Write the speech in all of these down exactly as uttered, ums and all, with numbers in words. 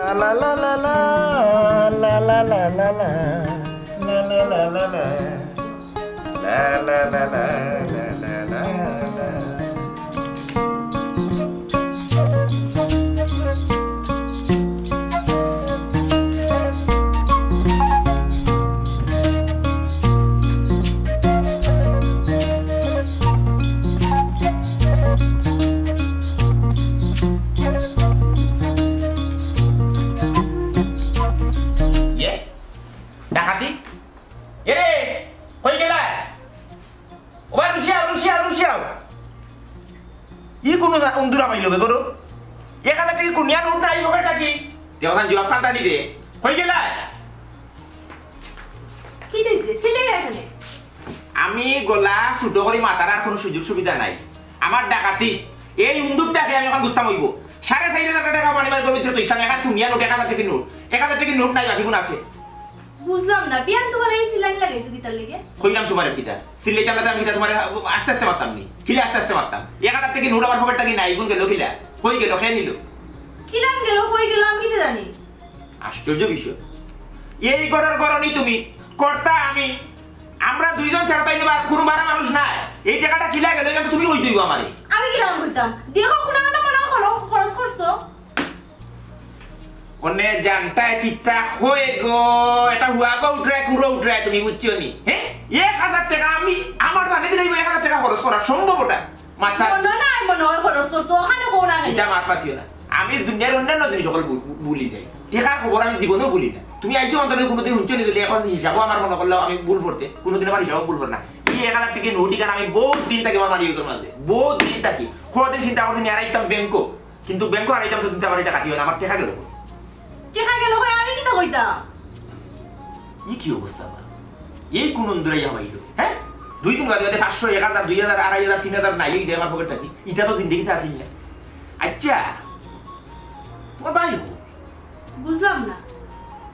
La la la la la, la la la la la, la la la la la, la la la la la, la la la la la. ইয়ে? ডাকাতি? এ রে, কই গেলা? ও ভাই, রুশিয়াও, রুশিয়াও, রুশিয়াও। ই কুনু না, উন্দুরা পাইলো বে গরু। এক হাজার টেকা কুনিয়া নোট নাই, হবে নাকি? দেওয়ান জুয়া ফাটা নিবে। কই গেলা? কি হইছে? সিলেট এখানে। আমি গলা ছোট করি মাতার আর কুনু সুযোগ সুবিধা নাই। আমার ডাকাতি, এই উন্দুরটাকে আমি এখন বুঝতাম হইব। সাড়ে চার হাজার টেকা মানে মানে দরিদ্র তো ইসলাম এখন কুনিয়া নোট, এক হাজার টেকা নোট, এক হাজার টেকা নোট নাই, বাকি কোন আছে? বুঝলাম না, বিয়ান তোমার এই সিলাইন লাগাইছো কিতার লেগে? কইলাম তোমারে কিতা? সিলাইতাম না তো আমি কিতা তোমারে আস্তে আস্তে মারতাম নি? কিলা আস্তে আস্তে মারতাম? এক হাজার টেকা নোট আমার পকেট থাকি নাই, কোন গেল কিলা? কই গেল? কে নিল? কিলান গেল, কই গেল, আমি কিতা জানি? আশ্চর্য বিষয়। এই ঘরর ঘরনি তুমি, কর্তা আমি, আমরা দুইজন ছাড়া তাই না, কুনু বারা মানুষ নাই। এই টেকাটা কিলা গেল, ইটা তুমি কই দিবা আমারে? আমি কিলান কইতাম? দেখো, কুনু মানে মনে হয় খরচ, খরচ করছো। অনে জানতায় কিতা কয় গো, এটা হুয়া গো উঠরায়, কুড়ো উঠরায়, তুমি বুঝছো নি? হ্যাঁ? এক হাজার টেকা আমি, আমার জানে দিলে এক হাজার টেকা খরচ করা সম্ভব ওটা? মাথা মনে নাই, মনে হয় খরচ করছো, ওখানে কও না কেন? এটা মাত মাতিও না। আমি দুনিয়ার অন্যান্য জিনিস সকল ভু-, ভু-, ভুলি যাই। টেকার খবর আমি জীবনেও ভুলি না। তুমি আইছো অন্তত কোনোদিন হুনছো নি, যদি এখন হিসাবও আমার মনে করলে আমি ভুল করতে, কোনোদিন আমার হিসাবও ভুল করে না। এই এক হাজার টেকা নোট ইখান আমি বহুত দিন থাকি আমার মানি ব্যাগের মাঝে, বহুত দিন থাকি। কোনোদিন চিন্তা করছি নি, আর আইতাম ব্যাংকও। কিন্তু ব্যাংকও আর আইতাম তো দিতে আমার এটা কাটিও না, আমার টেকা গেল। টেকা গেল কই, আমি কিতা কইতাম? ই কি অবস্থা আমার? এই কোন অন্দুরাই আমার ইলো, হ্যাঁ? দুই দিন বাদে বাদে পাঁচশো, এক হাজার, দুই হাজার, আড়াই হাজার, তিন হাজার নাই, এই দে আমার পকেট থাকি। ইটা তো জিন্দেগিতে আসিল না। আচ্ছা, তোমার ভাই কই? বুঝলাম না,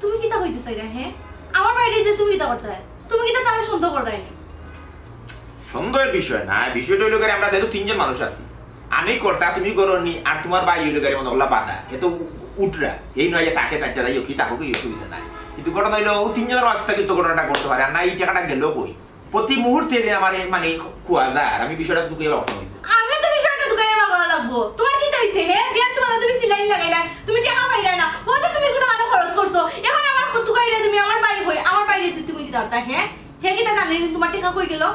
তুমি কিতা কইতে চাইরা, হ্যাঁ? আমার বাইরে দিয়ে তুমি কিতা করতে চাই? তুমি কিতা তারা সন্দেহ করায়নি? সন্দেহের বিষয় না, বিষয়টা হইলো গিয়ে আমরা যেহেতু তিনজন মানুষ আছি, আমি কর্তা, তুমি গরনি, আর তোমার ভাই হইলো গিয়ে মনে করলা বাধা, এ তো উ-, উঠরা, এই নয় যে তাকে তার যাই কি তাকে কি অসুবিধা নাই। কিন্তু ঘটনা হইলো ও তিনজনের মাঝে থাকি তো ঘটনাটা করতে পারে, আর না এই টাকাটা গেল কই? প্রতি মুহূর্তে যে আমার এই মানে কুয়া যায়, আর আমি বিষয়টা তুকে বাবা হইলো। আমি তো বিষয়টা তুকে বাবা করা লাগবো। তোমার কিতা হইছে, হ্যাঁ? বিয়ান তোমার তুমি সিলাই লাগাইলা, তুমি টাকা পাইলা না, হয়তো তুমি কোনো আনো খরচ করছো, এখন আমার তুকাইলে তুমি আমার ভাই হই, আমার বাইরে তুমি দিতে পারতা, হ্যাঁ? হে কিতা জানে নি তোমার টাকা কই গেল?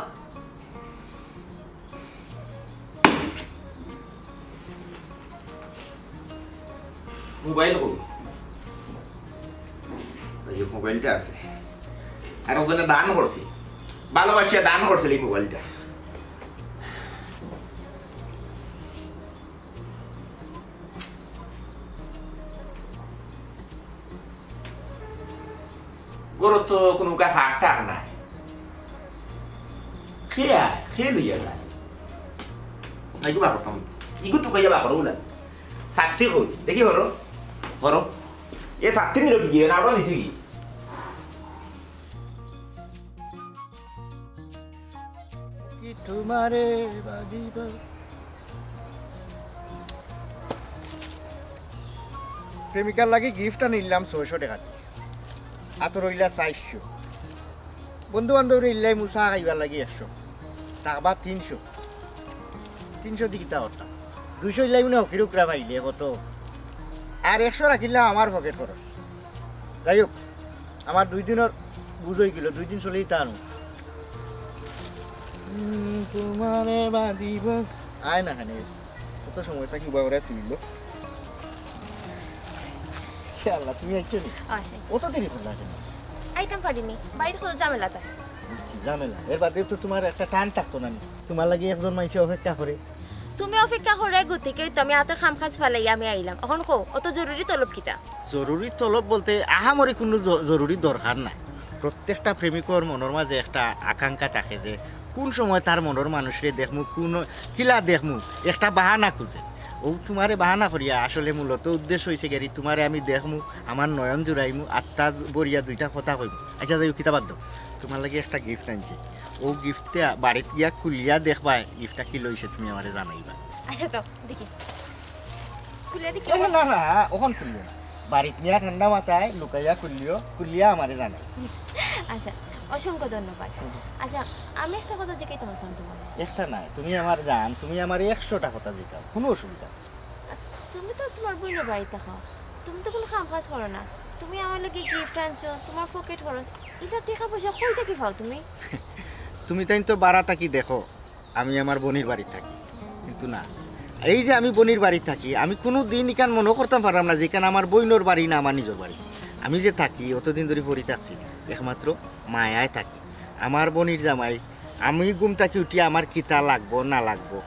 মোবাইল কই? এই যে মোবাইলটা আছে। আর ওজনে দান করছি। ভালোবাসিয়া দান করছিল এই মোবাইলটা। ঘরো তো কোনো কা ফাঁক টাক নাই। খেয়া, খেয়ে লইয়া যায়। না, ইগু বার করতাম। ইগু তো কইয়া বার করো, উলা। ছাত্রী কই? দেখি হরো। হরো। এ ছাত্রী নিল কি? না, আমরা নিছি কি? কি তোমারে বাজিব? প্রেমিকার লাগি গিফট আনিলাম ছয়শো টাকা দিয়া। আতো রইলা চারশো। বন্ধু বান্ধবরে ইল্লাই মুসা খাইবার লাগি একশো। টাকা তিনশো। তিনশো দি কিতা করতাম? দুইশো ইল্লাই মানে হকির উকরা পাইলে কত? আর একশো রাখিলাম আমার পকেট খরচ। যাই হোক, আমার দুই দিনর বুঝ হই গেল, দুই দিন চলেই তার। উম, তোমারে বাদিব। আয় না খানে, কত সময় থাকি উবা করে তুললো। ইয়া আল্লাহ, তুমি আইছো নি? আয়, আইছি। অত দেরি করলা কেন? আইতাম পারিনি, বাড়িত কত ঝামেলা তাই। বুঝছি, ঝামেলা। এর বাদে তো তোমার একটা টান থাকতো না নি। তোমার লাগি একজন মাইনষে অপেক্ষা করে। তুমি অপেক্ষা করে গতিকে তো আমি আতর কাম কাজ ফালাই আমি আইলাম। এখন কও, অত জরুরি তলব কিতা? জরুরি তলব বলতে আহামরি কোনো জ-, জরুরি দরকার নাই। প্রত্যেকটা প্রেমিকর মনর মাঝে একটা আকাঙ্ক্ষা থাকে যে কোন সময় তার মনর মানুষরে দেখমু, কোন কিলা দেখমু, একটা বাহানা খুঁজে। ও তোমারে বাহানা করিয়া আসলে মূলত উদ্দেশ্য হইছে গেরি তোমারে আমি দেখমু, আমার নয়ন জুড়াইমু, আত্মা ভরিয়া দুইটা কথা কইমু। আচ্ছা যাই হোক, কিতা বাদ দাও, তোমার লাগি একটা গিফট আনছি। ও গিফটটা বাড়িত গিয়া খুলিয়া দেখবা, গিফটটা কি লইছে তুমি আমারে জানাইবা। আচ্ছা তো দেখি, খুলে দেখি। এ, না, না, না, ওখান খুলবে না। বাড়িত নিয়া ঠান্ডা মাথায় লুকাইয়া খুলিও, খুলিয়া আমারে জানাই। আচ্ছা, অসংখ্য ধন্যবাদ। আচ্ছা, আমি একটা কথা জিজ্ঞেস করতাম তোমার। একটা নাই, তুমি আমার জান, তুমি আমারে একশোটা কথা জিকাও, কোনো অসুবিধা নাই। তুমি তো তোমার বইনর বাড়িত থাকো, তুমি তো কোনো কাম কাজ করো না, তুমি আমার লাগি গিফট আনছো, তোমার পকেট খরচ, ইতা টেকা পয়সা কই থাকি পাও তুমি? তুমি তাইন তো বারা থাকি দেখো আমি আমার বইনর বাড়িত থাকি, কিন্তু না, এই যে আমি বইনর বাড়িত থাকি, আমি কোনো দিন ইখান মনো করতাম পাররাম না যে ইখান আমার বইনর বাড়ি না আমার নিজর বাড়ি। আমি যে থাকি, অতদিন ধরি পড়ি থাকছি, একমাত্র মায়ায় থাকি। আমার বইনর জামাই, আমি ঘুম থাকি উঠি আমার কিতা লাগবো না লাগবো,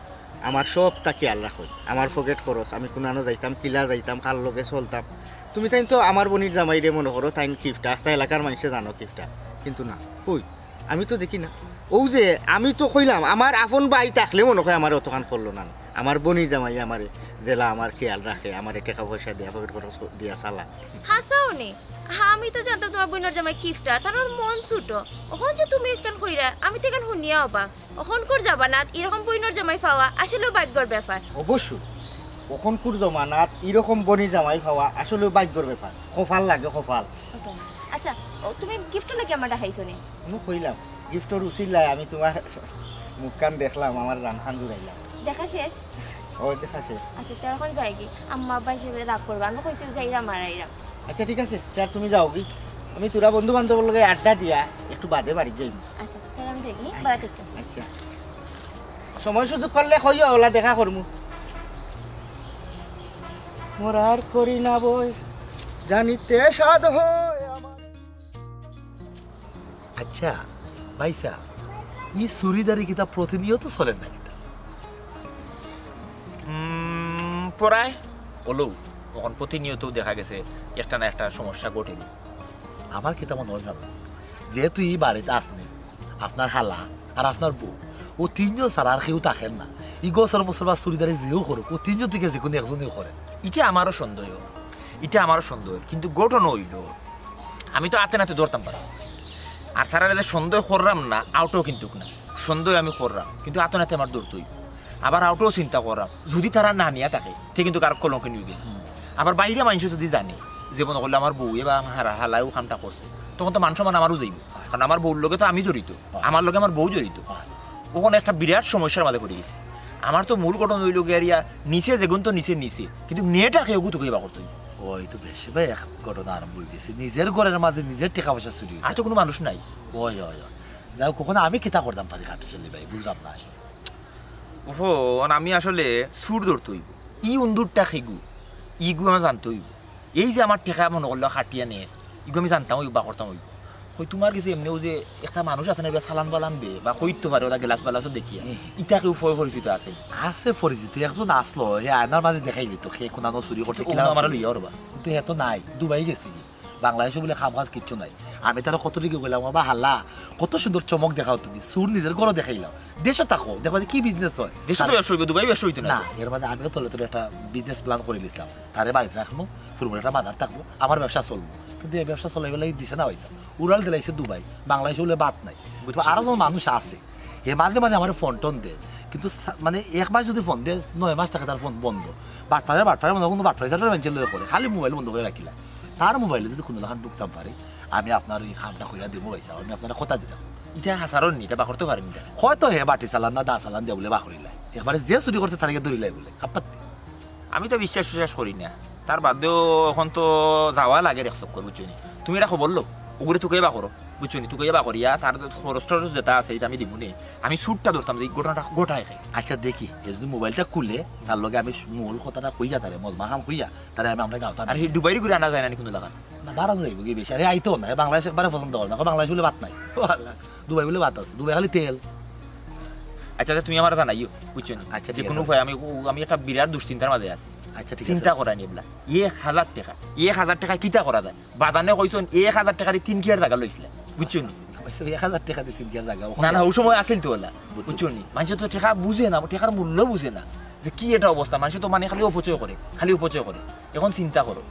আমার সবটা খেয়াল রাখইন। আমার পকেট খরচ, আমি কুনানো যাইতাম, কিলা যাইতাম, কার লগে চলতাম। তুমি তাইন তো আমার বইনর জামাইরে মনো করো, তাইন কিফটা, আস্তা এলাকার মানষে জানো কিফটা, কিন্তু না, কই, আমি তো দেখি না। অউ যে আমি তো কইলাম, আমার আপন ভাই থাকলে মনো কয় আমারে অতখান করলো না। আমার বইনর জামাই আমারে যেলা আমার খেয়াল রাখে, আমারে টেকা পয়সা দিয়া, পকেট খরচ দিয়া চালা। হাছাউ নি? আমি তো জানতাম তোমার বইনর জামাই কিফটা, তার ওর মন ছোট। অখন যে তুমি ইখান কইরা, আমি তো ইখান হুনিয়া অবাক। অখনকুর জামানাত ইরকম বইনর জামাই পাওয়া আসলেউ ভাগ্যর ব্যাপার। অবশ্যই, অখনকুর জমানাত ইরকম বইনর জামাই পাওয়া আসলেউ ভাগ্যর ব্যাপার। কপাল লাগে, কপাল। আচ্ছা, ও, তুমি গিফটর লাগি আমারে ডাকাইছো নি? আমি কইলাম, গিফটর উছিলায় আমি তোমার মুখখান দেখলাম, আমার জানখান জুড়াইলাম। দেখা শেষ? ও, দেখা শেষ। আচ্ছা, তে অখন যাইগি? আম্মা আব্বা হিসাবে রাগ করবা, আমি কইছি যাইরাম আর আইরাম। আচ্ছা, ঠিক আছে, তে তুমি যাওগি, আমি তোরা বন্ধু বান্ধবর লগে আড্ডা দিয়া একটু বাদে বাড়িত যাইমু। আচ্ছা, তাহলে আমি যাইগি, বাড়া থাকতাম। আচ্ছা, সময় সুযোগ করলে কইও, অলা দেখা করমু। মোর আর করি না বই, জানিতে সাধ হয় আমার। আচ্ছা, ভাইসাব, ই চুরিদারি কিতা প্রতিনিয়ত চলের না কিতা? উম, প্রায় অইলেও অখন প্রতিনিয়ত দেখা গেছে একটা না একটা সমস্যা ঘটের। আমার কিতা মনো অর জানো, যেহেতু ই বাড়িত আপনে, আপনার হালা আর আপনার বউ, অউ তিনজন ছাড়া আর কেউ থাকের না। ই গছর মছর বা চুরিদারি যেউ করউক, অউ তিনজন থাকি যেকুনু একজনেউ করের। ইটা আমারও সন্দেহ, ইটা আমারও সন্দেহ, কিন্তু ঘটনা অইলো আমি তো আতে নাতে ধরতাম পারি। আর তারারে যে সন্দেহ কররাম না, অউটাও কিন্তুক না, সন্দেহ আমি কররাম, কিন্তু আতে নাতে আমার ধরতে অইবো। আবার অউটাও চিন্তা কররাম, যুদি তারা না নিয়া থাকে, তে কিন্তুক আর কলঙ্কিনী অইগেলাম। আবার বাইরে মানষে যুদি জানে যে মনো করলে আমার বউয়ে বা আমার হালা-, হালায় অউ কামটা করছে, তখন তো মান সম্মান আমারও যাইবো, কারণ আমার বউর লগে তো আমি জড়িত, আমার লগে আমার বউ জড়িত। অখন একটা বিরাট সমস্যার মাঝে পড়ি গেছি। আমার তো মূল ঘটনা অইলো গিয়া নিচে যেগুন তো নিচে নিচে, কিন্তু নেটা কেউ গুতো কইবা করতে অইবো। অয় তো বেশি ভাই, এক ঘটনা আরম্ভ অই গেছে, নিজর ঘরর মাঝে নিজর টেকা পয়সা চুরি অই আর তো কুনু মানুষ নাই। অয়, অয়, অয়। যাও, কখন আমি কিতা করতাম পারি কাটুশালি ভাই, বুঝলাম না আসলে। ওহো, অন আমি আসলে চুর ধরতে অইবো। ই উন্দুরটা কিগু, ইগু আমার জানতে অইবো। এই যে আমার টেকা মনো করলে কাটিয়া নে, ইগু আমি জানতাম অইবো বা করতাম অইবো। কই তুমার গেছে এমনেও যে একটা মানুষ আছে না, ইবা চালান বালান দে বা কইতো পারে, ওলা গ্লাস বালাসও দেখিয়া। হুম। ইতা কেউ পয় পরিচিত আছে নি? আছে পরিচিত, একজন আসলো, হে আয়নার মাঝে দেখাই দিত, হে কুনানো চুরি করছে, কিন্তু কিলা অনো আমারে চুরি। লইয়া ওরবা। কিন্তু হে তো নাই, দুবাই গেছে কি? বাংলাদেশো বুলে কাম কাজ কিচ্ছু নাই। আমি তারে কত দিকে কইলাম, "বাবা হালা, কত সুন্দর চমক দেখাও তুমি, চুর নিজর ঘরো দেখাইলাও, দেশো থাকো, দেখবা যে কি বিজনেস অয়।" দেশো তো আর ব্যবসা অইবো, দুবাই ব্যবসা অইতো না। না, এর মাঝে আমিও তলে তলে একটা বিজনেস প্ল্যান করি নিছলাম, তারে বাড়িত রাখমু, ফুরমুর একটা মাদার থাকবো, আমার ব্যবসা চলবো। কিন্তু এই ব্যবসা চলাইবার লাগি দিছে না পয়সা, উড়াল দিলাইছে দুবাই, বাংলাদেশো বুলে ভাত নাই। বুঝছি, আরো জন বুঝছি। মানুষ আছে, হে মাঝে মাঝে আমারে ফোন টোন দে, কিন্তু সা-, মানে এক মাস যুদি ফোন দে, নয় মাস থাকে তার ফোন বন্ধ। বাটপারে বাটপারে মনে অয় কুনু বাটপারি চাটপারি মানষর লগে করে, খালি মোবাইল বন্ধ করি রাখিলা। তার মোবাইলো যুদি কুনু লাখান ঢুকতাম পারি, আমি আপনার ই কামটা কইরা দিমু ভাইসাব, আমি আপনারে কথা দিলাম। ইটা হাছার নি, ইটা বাকরতে পারি নি ইটা। হয়তো হে বাটি চালান না দা চালান দিয়া বুলে বাকরিলাই, একবারে যে চুরি করছে তারে গিয়া ধরিলাই বুলে, খাপ্পাত্তি। আমি তো বিশ্বাস টিশ্বাস করি না। তার বাদেও অখন তো যাওয়া লাগের এক চক্কর, বুঝছো নি? তুমি একটা খবর লও, ওগুরে তুকাইবা করো, বুঝছো নি? তুকাইবা করিয়া তার খরচ টরচ যেটা আছে, ইটা আমি দিমু নে। আমি চুরটা ধরতাম যে ই ঘটনাটা ঘটায় খাই। আচ্ছা, দেখি, হে যুদি মোবাইলটা খুলে, তার লগে আমি মূল কথাটা কইয়া তারে, মজমাখান কইয়া, তারে আমি আমরার গাঁওত আনি। আর হে দুবাইরে ঘুরে আনা যায় না নি কুনু লাখান? না, বারো যাইবো কি বেশি? আরে আইতো না, হে বাংলাদেশ একবারে পছন্দ করে না, কয় বাংলাদেশ বুলে ভাত নাই। ও আল্লাহ, দুবাই বুলে ভাত আছে, দুবাই খালি তেল। আচ্ছা, আচ্ছা, তুমি আমারে জানাইও, বুঝছো নি? আচ্ছা, ঠিক আছে। যে কুনু উপায় আমি, আমি একটা বিরাট দুশ্চিন্তার মাঝে আছি। আচ্ছা, ঠিক আছে। চিন্তা করানি এবলা। এক হাজার টেকা, এক হাজার টেকা কিতা করা যায়? বাজানে কইছইন এক হাজার টেকা দি তিন কিয়ার জাগা লইছিলা, বুঝছো নি? ভাইসাব, এক হাজার টেকা দি তিন কিয়ার জাগা, না, না, অউ সময় আছিল তো ওলা, বুঝছো। বুঝছো নি? মানষে তো টেকা বুঝে না, টেকার মূল্য বুঝে না, যে কি এটা অবস্থা। মানষে তো মানে খালি অপচয় করে, খালি অপচয় করে। অখন চিন্তা করো,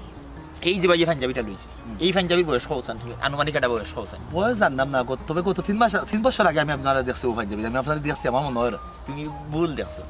এই যে ভাই যে পাঞ্জাবিটা লইছে, হুম। এই পাঞ্জাবির বয়স কত চান তুমি? আনুমানিক একটা বয়স কত চান? বয়স জানলাম না, গত, তবে গত তিন মাস, তিন বছর আগে আমি আপনারে দেখছি অউ পাঞ্জাবি, আমি আপনারে দেখছি, আমার মনো অয়। তুমি ভুল দেখছো,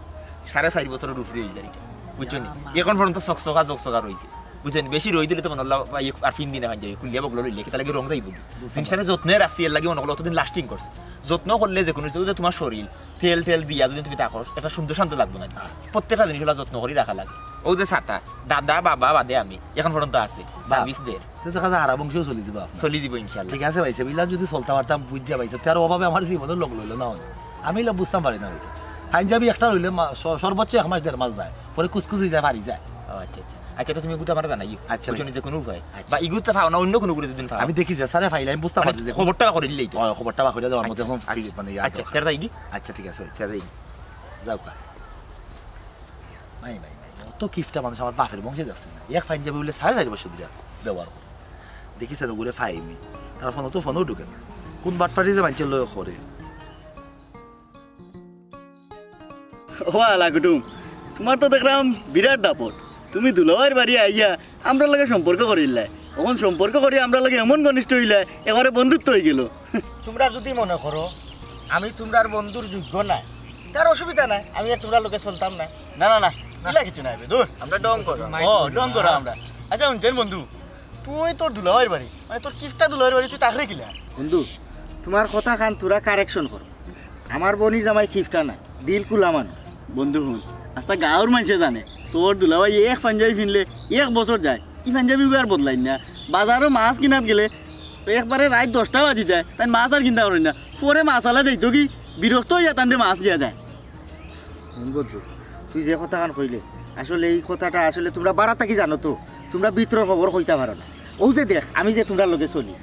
সাড়ে চাইর বছরর উপরে অই যায় ইটা, বুঝছো নি? ইয়া মা। অখন পর্যন্ত চকচকা চকচকা রইছে। বুঝছনি? বেশি রইদ অইলে তো মনো অইলো ভাই আর ফিন্দি না অইযায়, খুলিয়া বগলো লইলে কিতা লাগি রং যাইবোগি। জিনিসটারে যত্নে রাখছি, এরলাগি মনো করো অতদিন লাস্টিং করছে। যত্ন করলে যে কুনু জিনিস, অউ যে তুমার শরীল, তেল টেল দিয়া যদি তুমি থাকো, একটা সুন্দর শান্ত লাগবো না? প্রত্যেকটা জিনিস অলা যত্ন করি রাখা লাগে। অউ যে ছাতা, দাদা, বাবা বাদে আমি, অখন পর্যন্ত আছে, সার্ভিস দের। তে দেখা যায় হারা বংশও চলি দিবো আপনার। চলি দিবো ইনশাআল্লাহ। ঠিক আছে ভাইসাব, ইলা যদি চলতা পারতাম, বুঝিয়া ভাইসাব, তে আর অভাবে আমার জীবনও লগ লইলো না অনে। আমি ইলা বুঝতাম পারি না ভাইসাব। পাঞ্জাবি একটা লইলে মা-, স-, সর্বোচ্চ এক মাস দেড় মাস যায়, পরে কুচকুচ অইযায়, ফাড়ি যায়। ও আচ্ছা, আচ্ছা। আচ্ছা, ইটা তুমি ইগুতা আমারে জানাইও। আচ্ছা, বুঝছো নি, যে কুনু উপায়। আচ্ছা। বা ইগুতা পাও না, অইন্য কুনু করি যদি পাও। আমি দেখি যে স্যারে পাইলে, আমি বুঝতাম পারি যে কুনু খবরটা করি দিলেই তো। অয়, খবরটা বা করি দেও, আমার মধ্যে অখন আচ্ছা, ফ্রি, মানে, ইয়া আচ্ছা, আছে। স্যার যাইগি? আচ্ছা, ঠিক আছে ভাই। স্যার যাইগি। যাও কা। নাই, নাই, নাই। অত কিপটা মানুষ আমার বাপের বংশে যাচ্ছে না। এক পাঞ্জাবি অইলে সাড়ে চাইর বছর ধরি ব্যবহার করে। দেখি স্যার ওগুলো পাইনি। তার ফোনও তো ফোনও ঢুকে না। কোন বাটপারি যে মানছে লয় করে। ও আলা কুটুম, তুমার তো দেখরাম বিরাট দাপট। তুমি দুলাভাইর বাড়ি আইয়া আমরার লগে সম্পর্ক করিলায়। অখন সম্পর্ক করি আমরার লগে এমন ঘনিষ্ঠ অইলায়, একেবারে বন্ধুত্ব অইগেলো। তুমরা যুদি মনে করো আমি তুমরার বন্ধুর যোগ্য নায়, তার অসুবিধা নাই, আমি আর তুমরার লগে চলতাম না। না, না, না, ইলা কিচ্ছু নাই বে, দূর। আমরা ঢং করি। ও, ঢং করি আমরা। আচ্ছা, হুনছনি বন্ধু, তুই তোর দুলাভাইর বাড়ি, মানে তোর কিপটা দুলাভাইর বাড়ি, তুই তাকরে কিলা? বন্ধু, তুমার কথাখান থুড়া কারেকশন করো। আমার বইনর জামাই কিপটা নায়, দিল খুলা মানুষ। বন্ধু হুন, আস্তা গাঁওর মানষে জানে, তোর দুলাভাই এক পাঞ্জাবি ফিনলে এক বছর যায়, ই পাঞ্জাবি আর বদলাইন না। বাজারো মাছ কিনাত গেলে তো একবারে রাইত দশটা বাজি যায়, তাইন মাছ আর কিনতা পারইন না। পরে মাছআলা যাইতোগি, বিরক্ত অইয়া তানরে মাছ দিয়া যায়। হুন বন্ধু, তুই যে কথাখান কইলে, আসলে ই কথাটা আসলে তুমরা বারা থাকি জানো তো, তুমরা ভিতরর খবর কইতা পারো না। অউ যে দেখ, আমি যে তুমরার লগে চলি,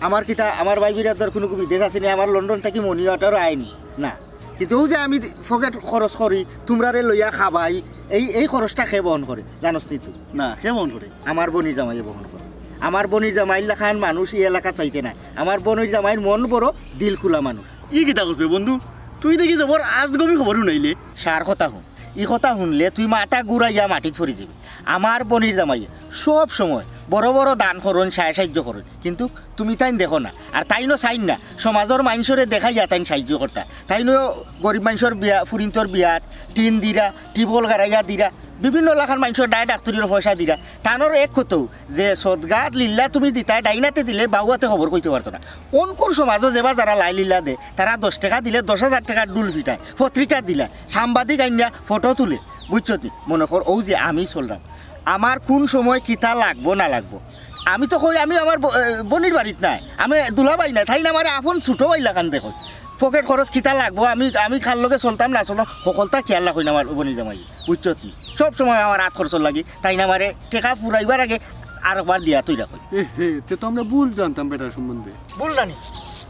আমার কিতা, আমার ভাই বিরাদর কুনু বিদেশ আছে নি, আমার লন্ডন থাকি মানি অর্ডার আয় নি না। কিন্তু অউ যে আমি পকেট খরচ করি, তুমরারে লইয়া খাবাই, এই, এই খরচটা কে বহন করে, জানোস নি তুই? না, কে বহন করে? আমার বইনর জামাইয়ে বহন করে। আমার বইনর জামাইর লাখান মানুষ ই এলাকাত পাইতে নায়। আমার বইনর জামাইর মন বড়, দিল খুলা মানুষ। ই কিতা কস বে বন্ধু? তুই দেখি জবর আজগবি খবর হুনাইলে। সার কথা হুন, ই কথা হুনলে তুই মাথা ঘুরাইয়া মাটিত পড়ি যাবি। আমার বইনর জামাইয়ে সব সময় বড় বড় দান করইন, সায় সাইয্য করইন, কিন্তু তুমি তাইন দেখো না, আর তাইনও চাইন না সমাজর মানষরে দেখাইয়া তাইন সাইয্য করতা। তাইনও গরিব মানষর বিয়া, ফুরিন্তর বিয়াত টিন দিরা, টিবল গাড়াইয়া দিরা, বিভিন্ন লাখান মানষর দায় ডাক্তরির পয়সা দিরা। তানর এক কথাউ যে সদগাত লিল্লা তুমি দিতায়, ডাইনাতে দিলে বাউয়াতে খবর কইতে পারতো না। অনকুর সমাজো যেবা যারা লাই লিল্লা দে, তারা দশ টেকা দিলে দশ হাজার টেকার ঢুল ফিটায়, পত্রিকা দিলা, সাংবাদিক আইন্না ফটো তুলে, বুঝছো নি? মনো কর, অউ যে আমি চলরাম, আমার কুন সময় কিতা লাগবো না লাগবো, আমি তো কই আমি আমার ব-, এ, বইনর বাড়িত নাই, আমি দুলাভাই নাই, তাইন আমারে আপন ছুটো ভাই লাখান দেখইন। পকেট খরচ কিতা লাগবো, আমি, আমি কার লগে চলতাম না চলতাম, হকলতা খিয়াল রাখইন আমার বইনর জামাই, বুঝছো নি? সব সময় আমার আত খরচর লাগি তাইন আমারে টেকা ফুরাইবার আগে আরকবার দিয়া থইরা কই। এ হে, তে তো আমরা ভুল জানতাম বেটার সম্বন্ধে। ভুল নানি,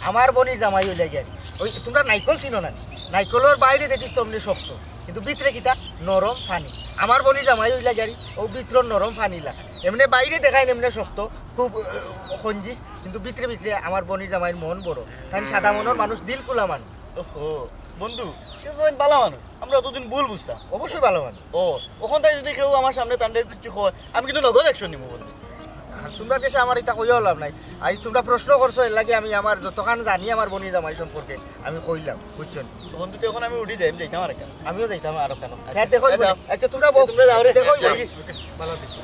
আমার বইনর জামাই অইলা গিয়া, অউ তুমরা নাইকল চিনো না নি? নাইকলর বাইরে দেখিস তো অমনে শক্ত, কিন্তু ভিতরে কিতা? নরম পানি। আমার বইনর জামাই অইলা গিয়া অউ ভিতরর নরম পানির লাখান। এমনে বাইরে দেখাইন এমনে শক্ত, খুব, আহ, কঞ্জিস, কিন্তু ভিতরে ভিতরে আমার বইনর জামাইর মন বড়। তাইন সাদা মনর মানুষ, দিল খুলা মানুষ। ওহো, বন্ধু, তে তো তাইন বালা মানুষ। আমরা অতদিন ভুল বুঝতাম। অবশ্যই বালা মানুষ। ও, অখন তাইন যুদি কেউ আমার সামনে তানরে কিচ্ছু কয়, আমি কিন্তু নগদ অ্যাকশন নিমু বন্ধু। আর তুমরার গেছে আমার ইতা কইয়াও লাভ নাই। আইজ তুমরা প্রশ্ন করছো, এরলাগি আমি আমার যতখান জানি আমার বইনর জামাই সম্পর্কে আমি কইলাম, বুঝছো নি? বন্ধু, তে অখন আমি উঠি যাই, আমি যাইতাম আরেকটা। আমিও যাইতাম আরকখানো। আচ্ছা, দেখো, আচ্ছা, যাও। আচ্ছা, তুমরা বউ, তুমরা যাও রে। দেখো, যাই। বালা দিছো।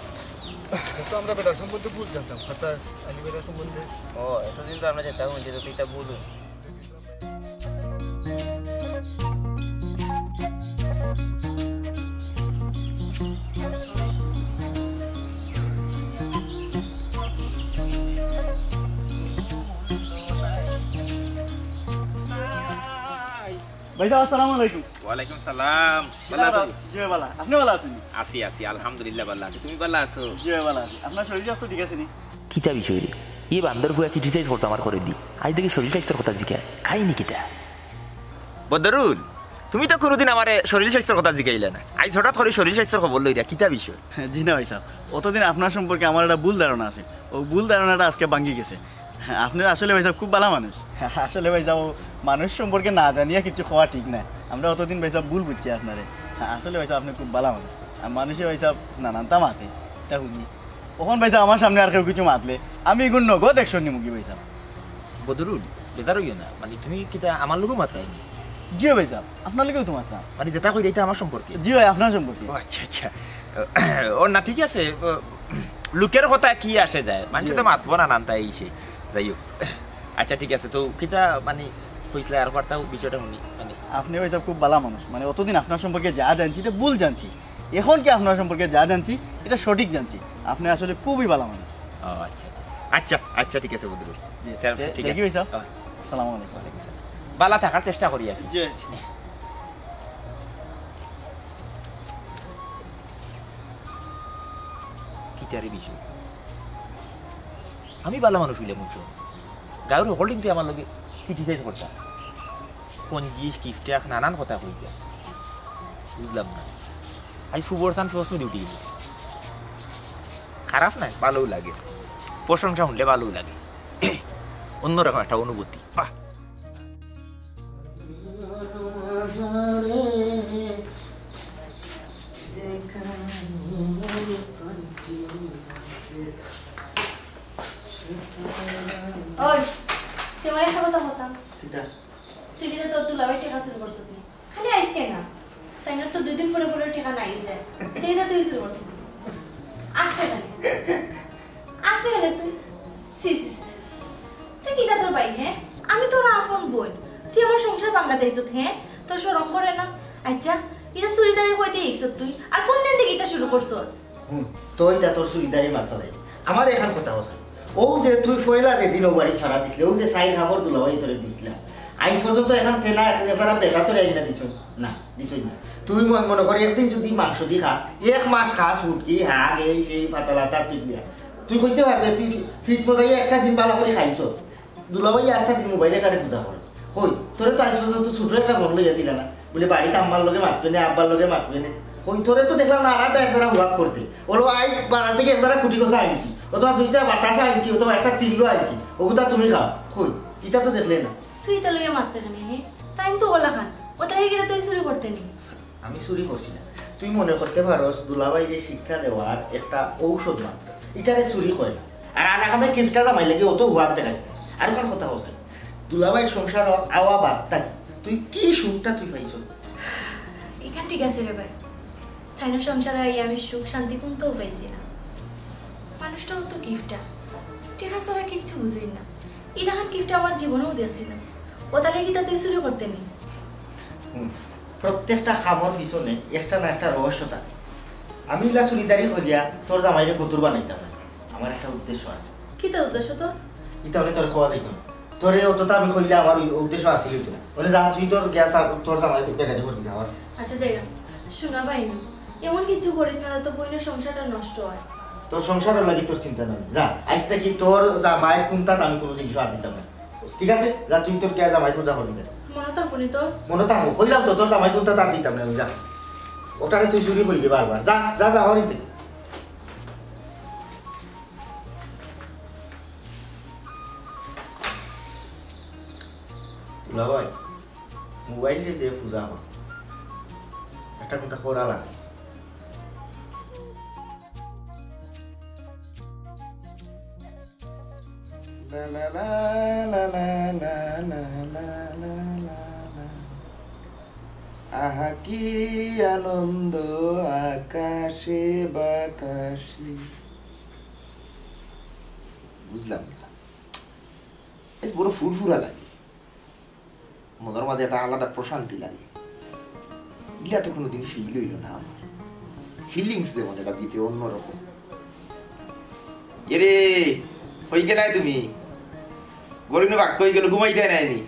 তো আমরা বেটার সম্বন্ধে ভুল জানতাম, কথা আলী বেটার সম্বন্ধে। ও, এতদিন তো আমরা জানতাম যে তুই ইটা ভুল। ভাইসাব, আসসালামু আলাইকুম। ওয়ালাইকুম সালাম। ভালা আছো? জি, ভালা। আপনে ভালা আছইন নি? আছি, আছি, আলহামদুলিল্লাহ ভালা আছি। তুমি ভালা আছো? জি, ভালা আছি। আপনার শরীর স্বাস্থ্য ঠিক আছে নি? কিতা বিষয় রে? ই বান্দর ফুয়া criticize করতো আমার ঘরেদি। আইজ দেখি শরীর স্বাস্থ্যর কথা জিকায়। কাহিনী কিতা? বদরুল, তুমি তো কুনুদিন আমারে শরীর স্বাস্থ্যর কথা জিকাইলা না। আইজ হঠাৎ করি শরীর স্বাস্থ্যর খবর লইরা, কিতা বিষয়? জি না ভাইসাব, অতদিন আপনার সম্পর্কে আমার একটা ভুল ধারণা আছিল। অউ ভুল ধারণাটা আজকে ভাঙ্গি গেছে। আপনে আসলে ভাইসাব খুব ভালা মানুষ। আসলে ভাইসাব, অউ মানুষ সম্পর্কে না জানিয়া কিচ্ছু কওয়া ঠিক নায়। আমরা অতদিন ভাইসাব ভুল বুঝছি আপনারে। আসলে ভাইসাব আপনে খুব ভালা মানুষ। আর মানষে ভাইসাব নানানতা মাতে, ইতা হুনি। অখন ভাইসাব আমার সামনে আর কেউ কিচ্ছু মাতলে আমি ইগুর নগদ অ্যাকশন নিমুগি ভাইসাব। বদরুল, বেজার অইও না, মানে তুমি কিতা আমার লগেও মাতরায় নি? জি অয় ভাইসাব, আপনার লগেও তো মাতরাম। মানে যেটা কইরায় ইটা আমার সম্পর্কে? জি অয়, আপনার সম্পর্কে। ও আচ্ছা, আচ্ছা। ও না, ঠিক আছে। ও, লোকের কথা কি আসে যায়, মানষে তো মাতবো না নানতা এই সে। যাই হোক, আচ্ছা ঠিক আছে, তো কিতা মানে কইছলায় আর বার্তাও বিষয়টা হুনি মানে। আপনে ভাইসাব খুব ভালা মানুষ, মানে অতদিন আপনার সম্পর্কে যা জানছি ইটা ভুল জানছি, এখন কি আপনার সম্পর্কে যা জানছি ইটা সঠিক জানছি। আপনে আসলে খুবই ভালা মানুষ। ও আচ্ছা আচ্ছা আচ্ছা আচ্ছা, ঠিক আছে বদরুল। জি, তাহলে দে-, ঠিক দেখি আছে। ভাইসাব। ও। আসসালামু আলাইকুম। ওয়ালাইকুম আসসালাম। ভালা থাকার চেষ্টা করি আর কি। জি, জি। কিতারে বিষয়? আমি ভালা মানুষ অইলে মুখো গাঁওর হকলদিনতে আমার লগে criticize করতা, কঞ্জিস, কিপটা, নানান কথা কইতা। বুঝলাম না, আইজ ফুবর সান ফসমে উঠি গেল। খারাপ নায়, ভালাউ লাগে, প্রশংসা হুনলে ভালাউ লাগে, অন্যরকম একটা অনুভূতি। বাহ। ওই, তুই আমার একটা কথা কছাম। কিতা? তুই কিতা তোর দুলাভাইর টেকা চুরি করছত নি? খালি আইজকে না, তাইনর তো দুই দিন পরে পরে টেকা নাই যায়। এটা এটা তুই চুরি করছত নি? আটশো টাকা। আটশো টাকা তুই? ছি, ছি, ছি, ছি, ছি। তুই কি জাতর ভাই, হ্যাঁ? আমি তোর আপন বোন। তুই আমার সংসার ভাঙ্গাত আইছত, হ্যাঁ? তোর শরম করে না? আচ্ছা, এটা চুরিদারি কইতে শিখছত তুই? আর কোন দিন থেকে এটা শুরু করছত? হুম, তো ইটা তোর চুরিদারি মারতো নাই। আমার এখান কথা আছে। ও যে তুই পয়লা যেদিন ও বাড়ি ছাড়া দিছলে, ও যে সাইড হাবর দুলাভাই তোরে দিছলা, আইজ পর্যন্ত এখান তেনা এক হাজার বেটা তোরে আইনা দিছইন না, দিছইন না। তুই মন মনে করি একদিন যদি মাংস দি খা, এক মাস খাস ফুটকি, হাগ, এই সেই পাতালাতা তুই দিয়া। তুই কইতে পারবে, তুই ফি-, ফিট মজাইয়া একটা দিন বালা করি খাইছ। দুলাভাই আস্তা দিন মোবাইলে তারে পূজা করে। কই, তোরে তো আইজ পর্যন্ত ছোট একটা ফোন লইয়া দিলা না। বলে বাড়িত আম্মার লগে মাতবে নে, আব্বার লগে মাতবে নে। কই, তোরে তো দেখলাম না, আলাদা একজরা ওয়াক করতে। ওলো আই বাড়া থেকে একজরা কুটি কষা আনছি, অথবা দুইটা বাতাসা আনছি, অথবা একটা তিল্লু আনছি। ওগুতা তুমি খাও। কই, ইটা তো দেখলে না। তুই ইতা লইয়া মাতরে কেনে, হে? তাইন তো ওলা খান। ও তাই গেলে তুই চুরি করতে নি। আমি চুরি করছি না। তুই মনে করতে পারস দুলাভাইরে শিক্ষা দেওয়ার একটা ঔষধ মাত্র। ইটারে চুরি কয় না। আর আনা কামে কিপটা জামাই লাগি অত হুয়াক দেখাইস না। আর ওখান কথা কস না। দুলাভাইর সংসার আওয়া বাদ থাকি। তুই কি সুখটা তুই পাইছ? এখান ঠিক আছে রে ভাই। তাইনর সংসারে আইয়া আমি সুখ শান্তি কুন্তাও পাইছি না। মানুষটাও তো কিপটা। টেকা ছাড়া কিচ্ছু বুঝই না। ইলাখান কিপটা আমার জীবনেও দেখছি না। ও তাহলে কিতা তুই চুরি করতে নি? হুম, প্রত্যেকটা কামর পিছনে একটা না একটা রহস্য থাকে। আমি ইলা চুরিদারি করিয়া তোর জামাইরে ফতুর বানাইতাম না। আমার একটা উদ্দেশ্য আছে। কিতা উদ্দেশ্য তোর? ইতা অইলে তোরে কওয়া যাইতো না। তোরে অতটা আমি কইলে আমার ওই উদ্দেশ্য হাসিল হইতো না। অইলে যা, তুই তোর গিয়া তার, তোর জামাই বেগানি করবি, যা। আচ্ছা, যাই হোক। শোনা ভাই, এমন কিছু করিস না, তো বইনের সংসারটা নষ্ট হয়। তোর সংসারর লাগি তোর চিন্তা নাই। যা, আইজ থাকি তোর জামাই কুন্তাত আমি কোনো জিনিস আর দিতাম না। ঠিক আছে? যা, তুই তোর গিয়া জামাই পূজা করবি, যা। মনে থাকবো নি তোর? মনে থাকবো। কইলাম তো, তোর জামাই কুন্তাত আর দিতাম না, যা। ওটারে তুই চুরি করবি বারবার। যা, যা, যা, হরিতে। দুলাভাই, মোবাইলরে যে পূজা কর, একটা কুন্তা করা লাগে। লা লা লা লা। আহা কি আনন্দ আকাশে বাতাসে। বুঝলাম না। বেশ বড় ফুরফুরা লাগে। মনর মাঝে একটা আলাদা প্রশান্তি লাগে। ইলা তো কোনোদিন ফিল হইল না আমার। ফিলিংস যেমন এটা গীতে অন্যরকম। এরে, হই গেলায় তুমি? গরিনু বাক্য হই গেল, ঘুমাই দেয় নাইনি?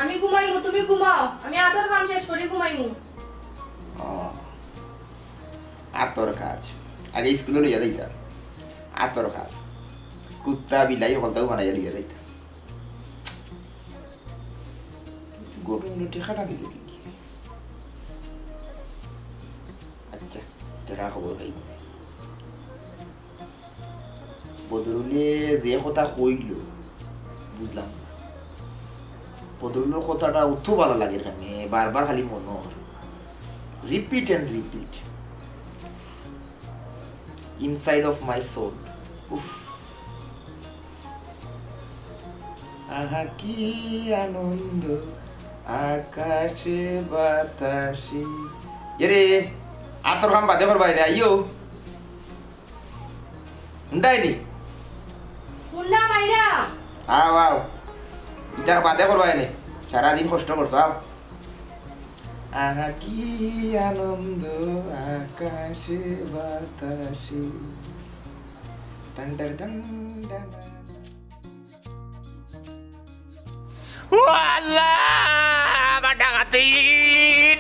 আমি ঘুমাইমু, তুমি ঘুমাও। আমি আদর কাম শেষ করি ঘুমাইমু। ও, আতর কাজ। আগে স্কুলে লইয়া যাইতাম। আতর কাজ। কুত্তা, বিলাই, হকলতাও বানাইয়া লইয়া যাইতাম। গরিনু টেকাটা দিল কি? আচ্ছা, টেকা খবর পাইব। বদরুলে যে কথা কইল, বুঝলাম না। বদরুলর কথাটা অত ভালা লাগে এখানে, বারবার খালি মনে হয়। Repeat and repeat. Inside of my soul. উফ। আহা কি আনন্দ আকাশে বাতাসে। এরে, আতর কাম বাদে করবায় রে, আইও। হুনরায়নি? হুনলাম, আইলাম। আও, আও। ইতা বাদে করবায়নি। সারাদিন কষ্ট করছো, আও। আহা, কি আনন্দ আকাশে বাতাসে। টান টান টান টান। ও আল্লাহ, আমার ডাকাতি,